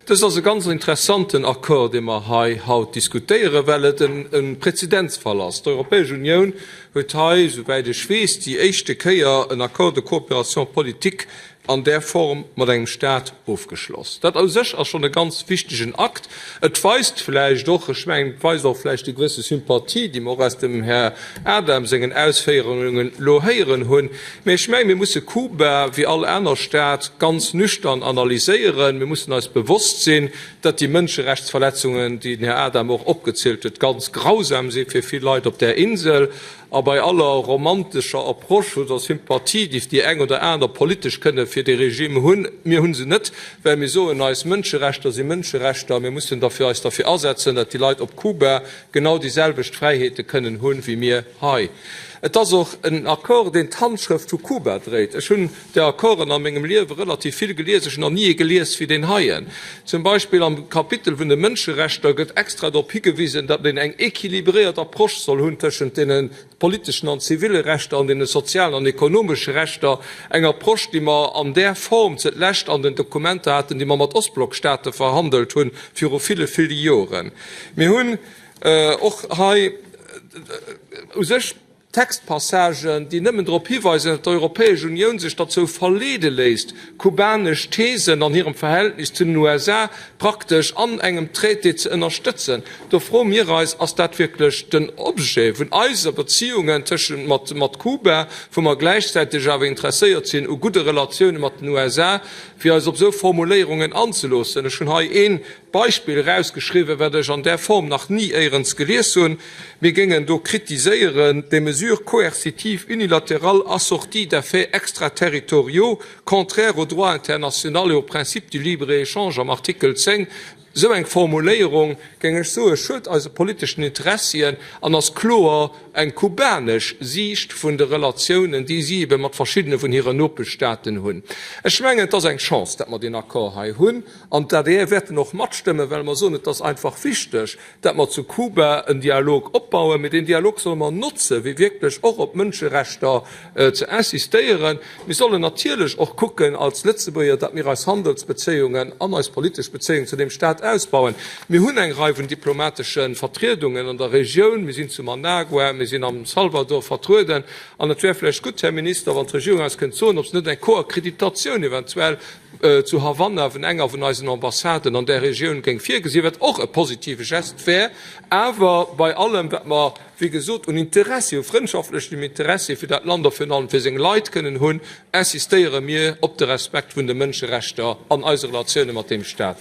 Dëst ass e ganz interessanten Accord, dee mer hei haut diskutéieren, well et e Präzedenzfall ass. D'Europäesch Unioun huet hei, souwäit ech weess, déi éischte Kéier en Accord de coopération politique an där Form mat engem Stat ofgeschloss. Dat u sech ass schonn e ganz wichtegen Akt. Et weist vläicht och, ech mengen, et weist och vläicht déi gewësse Sympathie, déi mer och aus dem Här Adam sengen Ausféierungen elo héieren hunn. Mä ech mengen, mir musse Kuba, wéi all aner Stat, ganz nüchtern analyséieren. Mir mussen eis bewosst sinn, datt déi Mënscherechtsverletzungen, déi den Här Adam och opgezielt huet, ganz grausam si fir vill Leit op där Insel. A bei aller romantescher Approche oder Sympathie, déi déi eng oder aner politesch kënne fir dee Regime hunn, mir hu se net, well mir soen eis, Mënscherechter si Mënscherechter, mir mussen derfir eis derfir asetzen, datt déi Leit op Kuba genau déi selwecht Fräiheete kënnen hunn, wéi mir hei. Et ass och en Accord, deen d'Handschrëft vu Kuba dréit. Ech hunn där Accorden a mengem Liewe relativ vill gelies, ech hunn nach ni ee gelies wéi deen heien. Zum Beispill am Kapitel vun de Mënscherechter gëtt extra drop higewisen, datt een eng équilibréiert Approche soll hunn tëschent deene politeschen an ziville Rechter an deene sozialen an ekonomesche Rechter, eng Approche, déi mer an där Form ze d'lescht an den Dokumenter haten, déi mer mat Ostblockstaate verhandelt hunn viru ville, ville Joren. Mir hunn och hei u sech Textpassagen, déi nëmmen drop hiweisen, datt d'Europäesch Unioun sech derzou verleede léisst, kubanesch Thesen an hirem Verhältnis zu den USA praktesch an engem Traité ze ënnerstëtzen. Do froe mir eis, Ass dat wierklech den Objet vun eise Beziungen tëschent mat Kuba, wou mer gläichzäiteg awer interesséiert sinn u gudde Relatioune mat den USA, fir eis op esou Formuléierungen anzeloossen? Ech hunn hei ee Beispill erausgeschriwwen, wat ech an där Form nach ni éierens gelies hunn. Mir géingen do kritiséieren, des mesures coercitives unilatérales assorties d'effets extraterritoriaux contraires au droit international et au principe du libre-échange am Artikel 10. Esou eng Formuléierung, géing ech soen, schued eise politeschen Interessien an ass kloer eng kubanesch Siicht vun de Relatiounen, déi si ebe mat verschiddene vun hiren Nopeschstaaten hunn. Ech mengen, et ass eng Chance, datt mer deen Accord hei hunn. An d'ADR wäerten och matstëmmen, well mer soen, et ass einfach wichteg, dat mer zu Kuba en Dialog opbauen. Mee deen Dialog solle mer notze fir wierklech och op d'Mënscherechter ze insistéieren. Mir sollen natierlech och kucken als Lëtzebuerger, datt mir eis Handelsbezéiungen an eis politesch Bezéiungen zu deem Stat ausbauen. Mir hunn eng Rei vun diplomatesche Vertriedungen an der Regioun. Mir sinn zu Managua, mir sinn am Salvador vertrueden. An et wär vläicht gutt, Här Minister, wann d'Regierung eis kënnt soen, ob se net eng Koakkreditatioun eventuell zu Havanna vun enger vun eisen Ambassaden an där Regioun géing virgesinn, wat och e positive Gest wär, awer bei allem, wat mer, wéi gesot, un Interessi, u frëndschaftlechem Interessi fir dat Land a virun allem fir seng Leit kënnen hunn, insistéiere mir op de Respekt vun de Mënscherechter an eise Relatioune mat deem Stat.